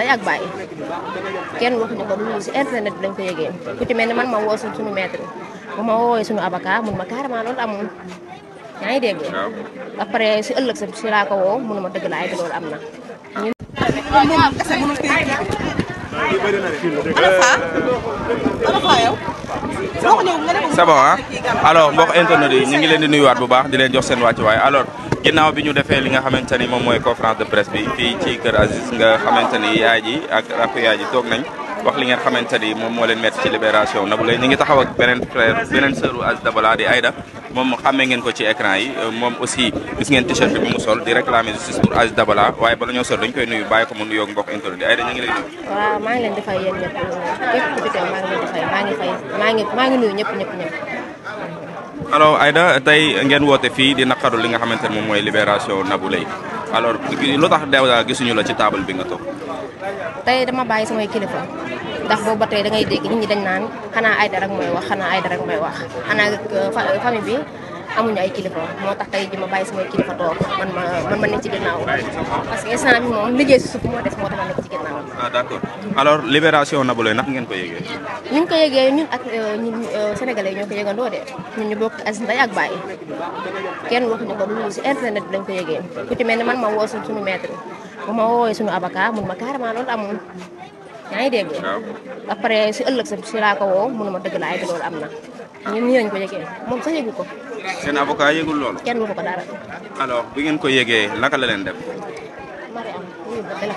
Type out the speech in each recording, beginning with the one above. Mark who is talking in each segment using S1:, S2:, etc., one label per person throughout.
S1: day ak bàyyi kenn waxuñu ko lu si internet bi lañ ko yëgee ku ci mel ni man ma woo suñu maître bu ma woowee suñu avocat mun ma carrément loolu amul yaa ngi dégg après si ëllëg sa si laa ko woo mun ma dëgg la ay loolu am na.
S2: c'est bon ah alors mbokk internet yi ñu ngi leen di nuyuwaat bu baax di leen jox seen wàccuwaay alors ginnaaw bi ñu defee li nga xamante ni moom mooy conférence de presse bi fii ci kër Aziz nga xamante ni yaay ji ak rakk yaay ji toog nañ wax li ngeen xamante ni moom moo leen metti ci libération Nabou Leye ñu ngi taxaw ak beneen frère beneen sœuru Aziz Dabala di Aïda moom xàmmee ngeen ko ci écran yi moom aussi gis ngeen t-shirt bi mu sol di réclamer justice pour Aziz Dabala waaye bala ñoo sol dañ koy nuyu bàyyi ko mu nuyoog mbokk internet yi Aïda ñu ngi lay nuyu.
S1: waaw maa ngi leen di fay yéen ñëpp képp ku fi teew maa ngi leen di fay maa ngi nuyu ñëpp.
S2: alors Aïda tey ngeen woote fii di naqaru li nga xamante ne moom mooy libération Nabou Leye alors lu tax dèjà gisuñu la ci table bi nga toog.
S1: tey dama bàyyi samay kilifa ndax boobu ba tey da ngay dégg nit ñi dañ naan xanaa Aïda rek mooy wax xanaa famille bi amuñu ay kilifa moo tax tey ji ma bàyyi samay kilifa toog man ma nekk ci ginnaaw parce que instant bi moom liggéey si suuf moo des moo tax ma nekk ci ginnaaw.
S2: ah d'accord alors libération Nabou Leye naka ngeen ko yëgee.
S1: ni ñu ko yëgee ñun ak ñun sénégalais ñoo ko yëgandoo de ñun ñu bokk Aziz nday ak bàyyi kenn waxuñu ko lu si internet bi lañ ko yëgee ku ci mel ni man ma woo suñu maître bu ma woowee suñu avocat mun ma carrément loolu amul yaa ngi dégg après si ëllëg sa si laa ko woo mun ma dëgg la ay loolu am na ñun nii lañ ko yëgee moom sax yëgu ko.
S2: seen avocat yëgul loolu.
S1: kenn waxu ko dara.
S2: alors bi ngeen ko yëgee naka la leen def.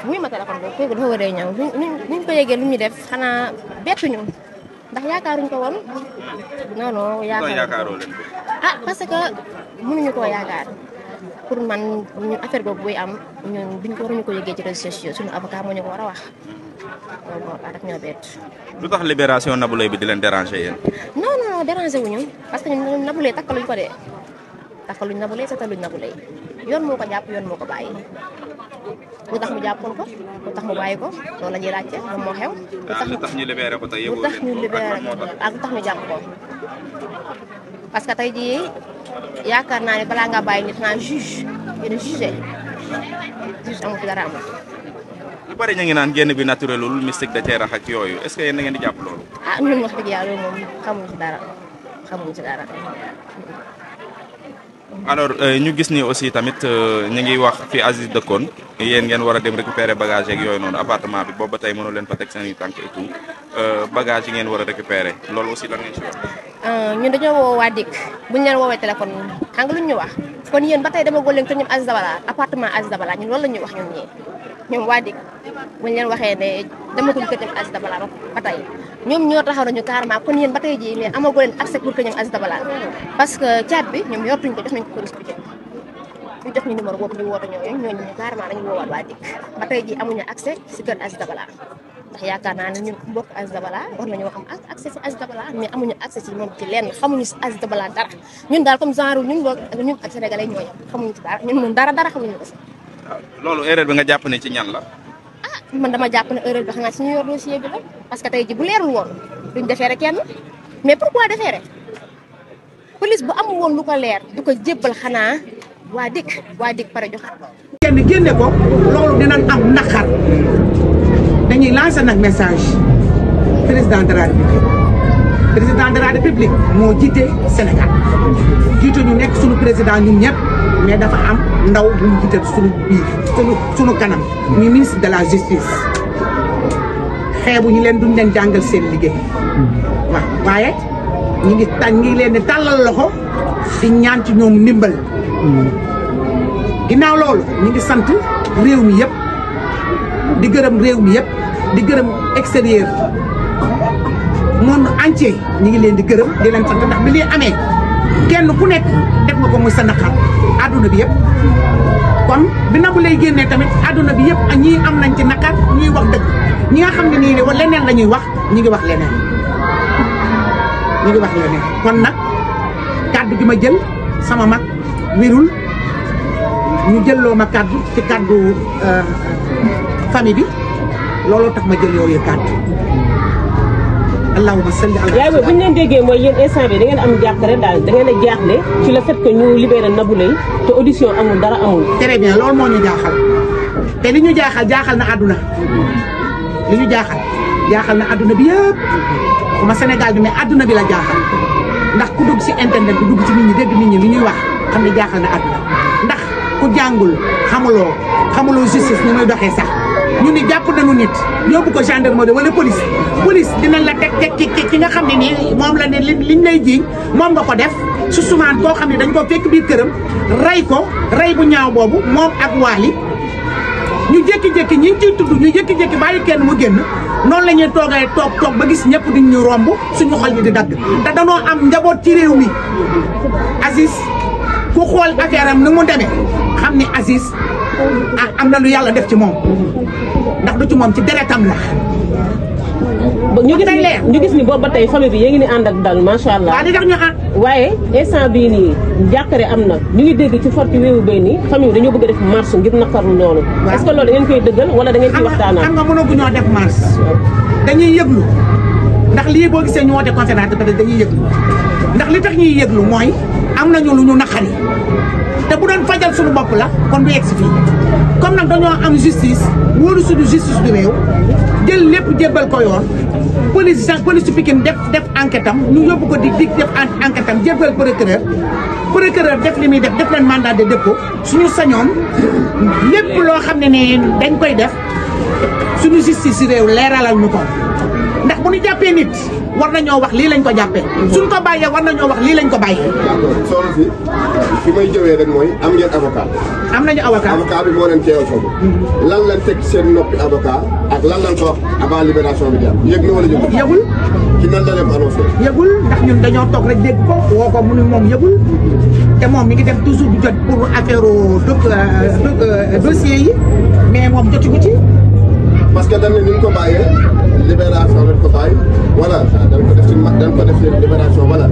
S1: muy ma téléphone boobu kooku dafa waree ñëw ni ñu ko yëgee lu ñu def xanaa bettuñu ndax yaakaaruñ ko woon. non
S2: yaakaaroo leen ko.
S1: ah parce que mënuñu koo yaakaar pour man ñu affaire boobu buy am ñun biñ ko waruñu ko yëgee ci réseaux sociaux suñu avocat moo ñu ko war a wax loolu moo tax rek ñoo bett.
S2: lu tax libération Nabou Leye bi di leen déranger yéen.
S1: non déranger wuñu parce que ñun Nabou Leye takkaluñ ko de takkaluñ Nabou Leye setaluñ Nabou Leye yoon moo ko jàpp yoon moo ko bàyyi. lu tax mu jàppoon ko lu tax mu bàyyi ko loolu la ñuy laajte moom moo xew.
S2: lu tax ñu libéré ko tey yëgoo
S1: lu tax ñu libéré ko ak lu tax ñu jàpp ko. parce que tey jii yaakaar naa ne balaa ngaa bàyyi nit naa juge yéen a jugé juge amul fi dara amul.
S2: lu bari ñu ngi naan génn bi naturelul mystique da cee rax ak yooyu est-ce que yéen da ngeen di jàpp loolu.
S1: ah ñun wax dëgg yàlla moom xamuñu ci dara.
S2: alors ñu gis ni aussi tamit ñu ngi wax fi Aziz dëkkoon yéen ngeen war a dem récupérer bagage yeeg yooyu noonu appartement bi boobu ba tey mënoo leen fa teg seen i tànk et tout bagage yi ngeen war a récupérer loolu aussi lan ngeen ci wax.
S1: ñun dañoo woo waa DIC bu ñu leen woowee téléphone xam nga lu ñu wax kon yéen ba tey dama góor leen kër ñoom Aziz Dabala appartement Aziz Dabala ñun loolu la ñuy wax ñun ñii ñoom waa DIC bu ñu leen waxee ne dama ko kër ñoom Aziz Dabala ba tey ñoom ñoo taxaw nañu carrément kon yéen ba tey jii mais amagoo leen accès pour kër ñoom Aziz Dabala parce que caat bi ñoom yortuñ ko jox nañ ko police bi ñu jox ñu numéro boobu ñu woote ñooñu carrément dañu woowaat waa DIC ba tey jii amuñu accès si kër Aziz Dabala ndax yaakaar naa ne ñun mbokk Aziz Dabala war nañoo am accès si Aziz Dabala mais amuñu accès si moom ci lenn xamuñu si Aziz Dabala dara ñun daal comme genre ñun ak sénégalais ñoo yem xamuñu ci dara ñun moom dara xamuñu ko si.
S2: waaw loolu erreur bi nga jàpp ne ci ñan la.
S1: ah man dama jàpp ne erreur bi xanaa si ñu yor dossier bi la parce que tey ji bu leerul woon duñ defeere kenn mais pourquoi defeere police bu amul woon lu ko leer du ko jébbal xanaa waa DIC pare joxaat ko.
S3: kenn génne ko loolu dinañ am naqar dañuy lancer nag message président de la république moo jiite Sénégal jiite ñu nekk suñu président ñun ñëpp mais dafa am ndaw bu ñu jiite suñu biir suñu kanam ñu ministre de la justice xeebu ñu leen duñ leen jàngal seen liggéey waaw waaye ñu ngi leen di tàllal loxo di ñaan ci ñoom ndimbal ginnaaw loolu ñu ngi sant réew mi yëpp di gërëm réew mi yëpp di gërëm extérieur monde entier ñu ngi leen di gërëm di leen sant ndax bi lii amee kenn ku nekk def nga ko muy sa naqar àdduna bi yëpp kon bi Nabou Leye génnee tamit àdduna bi yëpp ak ñii am nañ ci naqar ñuy wax dëgg ñi nga xam ne nii leneen la ñuy wax ñi ngi wax leneen kon nag kàddu gi ma jël sama mag wérul ñu jëlloo ma kàddu ci kàddu famille bi looloo tax ma jël yooyu kàddu allahumma salli ala.
S4: yaay boobu bu ñu leen déggee mooy yéen instant bi da ngeen am jàppale daal da ngeen a jaaxle ci le fait que ñu libéré Nabou Leye te audition amul dara amul.
S3: très bien loolu moo ñu jaaxal te li ñu jaaxal na àdduna li ñu jaaxal na àdduna bi yëpp xuma Sénégal bi mais àdduna bi la jaaxal ndax ku dugg ci internet bi dugg ci nit ñi dégg nit ñi li ñuy wax xam ne jaaxal na àdduna ndax ku jàngul xamuloo justice ni muy doxee sax ñu ni jàpp nañu nit yóbbu ko gendarmerie wala police dinañ la teg ki nga xam ne nii moom la ne liñ lay jiiñ moom nga ko def su sumaan koo xam ne dañ ko fekk biir këram rey bu ñaaw boobu moom ak Wally ñu jékki-jékki ñi ciy tudd ñu jékki-jékki bàyyi kenn mu génn noonu la ñuy toog ba gis ñëpp duñ ñu romb suñu xol yi di dagg te danoo am njaboot ci réew mi Aziz ku xool affaire am ni mu demee xam ni Aziz am na lu yàlla def ci moom ndax du ci moom ci deretam la.
S4: ñu gis ni boobu ba tey famille bi yéen ngi ni ànd ak dal macha allah.
S3: waaw di tax ñu ànd.
S4: waaye instant bii nii jàkkare am na ñu ngi dégg ci forti wéewu bay nii famille bi dañoo bëgg a def marche ngir naqarlu loolu. est-ce que loolu da ngeen koy dëggal wala da ngeen ciy waxtaanal.
S3: xam nga mënaguñoo def marche dañuy yëglu ndax lii boo gisee ñu woote conférence de presse dañuy yëglu ndax li tax ñuy yëglu mooy am nañu lu ñu naqari te bu doon fajal suñu bopp la kon du yegg si fii comme nag dañoo am justice wóoru suñu justice du réew jël lépp jébbal ko yoon police Pikine def enquête am ñu yóbbu ko di def enquête am jébbal procureur def li muy def leen mandat de dépôt suñu sañoon lépp loo xam ne ne dañ koy def suñu justice si réew leeralal ñu ko ndax bu ñu jàppee nit war nañoo wax lii lañ ko jàppee suñ ko bàyyee war nañoo wax lii lañ ko bàyyee.
S5: d'accord soxna si fi may jëwee rek mooy am ngeen avocat.
S3: am nañu avocat
S5: bi moo leen teewal foofu. lan lañ teg seen noppi avocat ak lan lañ ko wax avant libération bi di am yëg na wala yëgul.
S3: yëgul.
S5: ci nan la leen ko annoncé.
S3: yëgul ndax ñun dañoo toog rek dégg ko woo ko mu ne moom yëgul te moom mi ngi def toujours du jot pour affaire dossier yi mais moom jotigu ci.
S5: parce que dañ ne ni ñu ko bàyyee libération lañ ko bàyyi wala dañ ko def seen libération wala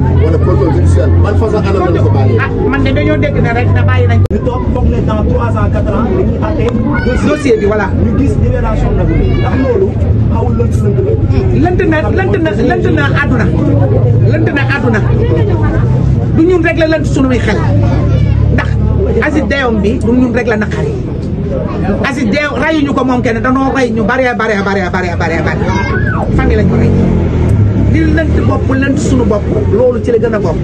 S5: contrôle judiciaire ban façon anam lañ ko bàyyee.
S3: man de dañoo dégg ne rek na bàyyi nañ ko.
S6: ñu toog foog ne dans 3 ans 4 ans dañuy àtte
S3: dossier bi voilà.
S6: ñu gis libération nag ndax loolu xawul lënt
S3: na àdduna du ñun rek la lënt suñuy xel ndax Aziz deewam bi du ñun rek la naqari Aziz deew rayuñu ko moom kenn danoo ray ñu bare famille lañ ko rey li lënt bopp lënt suñu bopp loolu ci la gën a bopp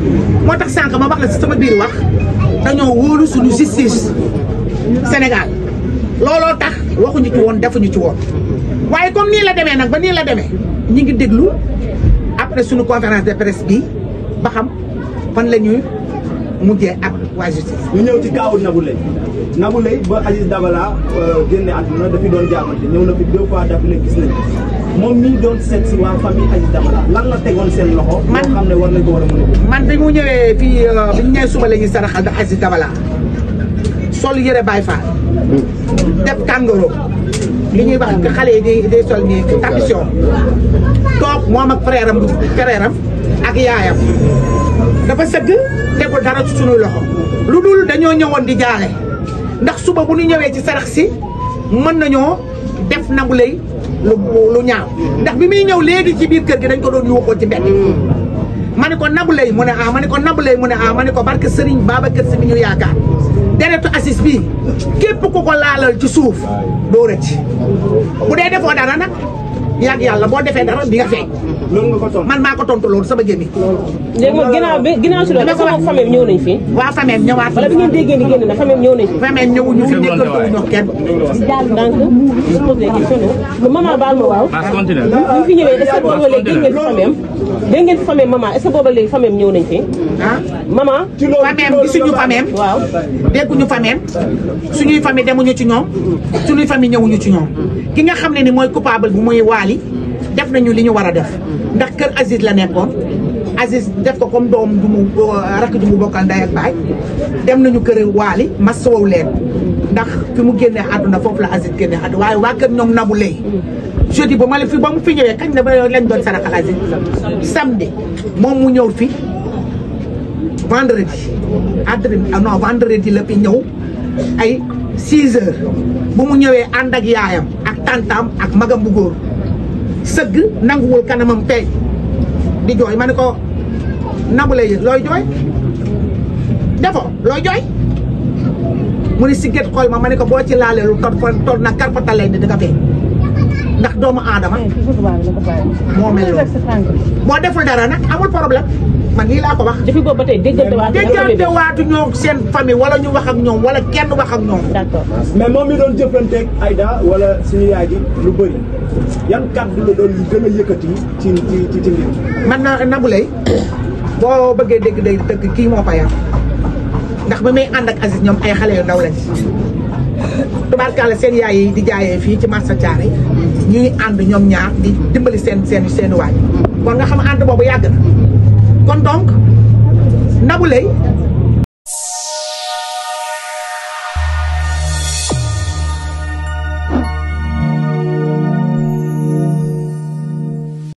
S3: moo tax sànq ma wax la si sama biir wax dañoo wóolu suñu justice Sénégal looloo tax waxuñu ci woon defuñu ci woon waaye comme nii la demee nag ba nii la demee ñi ngi déglu après suñu conférence de presse bi ba xam fan la ñuy mujjee ak waa justice.
S6: ñu ñëw ci kaawu Nabou Leye ba Aziz Dabala génne àdduna dafi doon jaamante ñëw na fi 2 fois d'affilée gis nañ moom mii doon seet si waa famille Aziz Dabala lan la tegoon seen loxo. man xam ne war nañ ko war a mën a.
S3: man bi mu ñëwee fii bi ñu ñëwee suba la ñuy saraxal da Aziz Dabala sol yëre Baye Fall def kàngoro li ñuy wax xale yi day sol nii tapition toog moom ak frère am ak yaayam dafa sëgg tegul dara ci sunuy loxo lu dul dañoo ñëwoon di jaale ndax suba bu ñu ñëwee ci sarax si mën nañoo def Nabou Leye lu ñaaw ndax bi muy ñëw léegi ci biir kër gi dañ ko doon yuuxoo ci mbedd ma ne ko Nabou Leye mu ne ma ne ko Nabou Leye mu ne ma ne ko barke Serigne Babacar Sy mi ñu yaakaar deretu Aziz bii képp ku ko laalal ci suuf doo rëcc bu dee defoo dara nag yàgg yàlla boo defee dara di nga feeñ.
S6: loolu nga ko tontu
S3: man maa ko tontu loolu sama gémmi.
S4: léegi moom ginnaaw si loolu sama famille ñëw nañ fi.
S3: waa famille ñëwaat.
S4: wala bi ngeen déggee ni génn na famille ñëw nañ fi.
S3: famille ñëwuñu fi déggantewuñu kenn.
S4: donc je pose des questions maman baal ma waaw. bu fi ñëwee est-ce que booba léegi dégg ngeen fi famille am. dégg ngeen fi famille maman est-ce que booba léegi famille ñëw nañ fi.
S3: ah
S4: maman.
S3: famille gisuñu famille.
S4: waaw
S3: dégguñu famille suñuy famille demuñu ci ñoom. suñuy famille ñëwuñu ci ñoom. ki nga xam ne ni mooy coupable bu muy Wally def nañu li ñu war a def ndax kër Aziz la nekkoon Aziz def ko comme doom du mu rakk du mu bokkal ndey ak baay dem nañu kër Wally masawu leen ndax fi mu génnee àdduna foofu la Aziz génnee àdduna waaye waa kër ñoom Nabou Leye jeudi ba ma la fi ba mu fi ñëwee kañ la ba lañ doon saraxal Aziz samedi moom mu ñëw fi vendredi la fi ñëw ay 6 heures bu mu ñëwee ànd ak yaayam ak tantam ak magam bu góor sëgg nanguwul kanamam peeñ di jooy ma ne ko Nabou Leye looy jooy defoo looy jooy mu ni si get xool ma ne ko boo ci laalee lu toll na karpata lay di nga fee ndax doomu aadama moo mel noonu moo deful dara nag amul problème man lii laa ko wax.
S4: depuis boobu ba tey déggante
S3: waatu ñoo seen famille wala ñu wax ak ñoom wala kenn wax ak ñoom.
S4: d'accord
S6: mais moom mi doon jëflanteeg Aïda wala suñu yaay ji lu bëri yan kàddu la doon gën a yëkkati ci mbir.
S3: man Nabou Leye boo bëggee dëgg kii moo ko yar ndax ba may ànd ak Aziz ñoom ay xale yu ndaw lañ tubaarkalla seen yaay yi di jaayee fii ci marché Thiaroye ñuy ànd ñoom ñaar di dimbali seen waay kon nga xam ànd boobu yàgg na kon donc Nabou Leye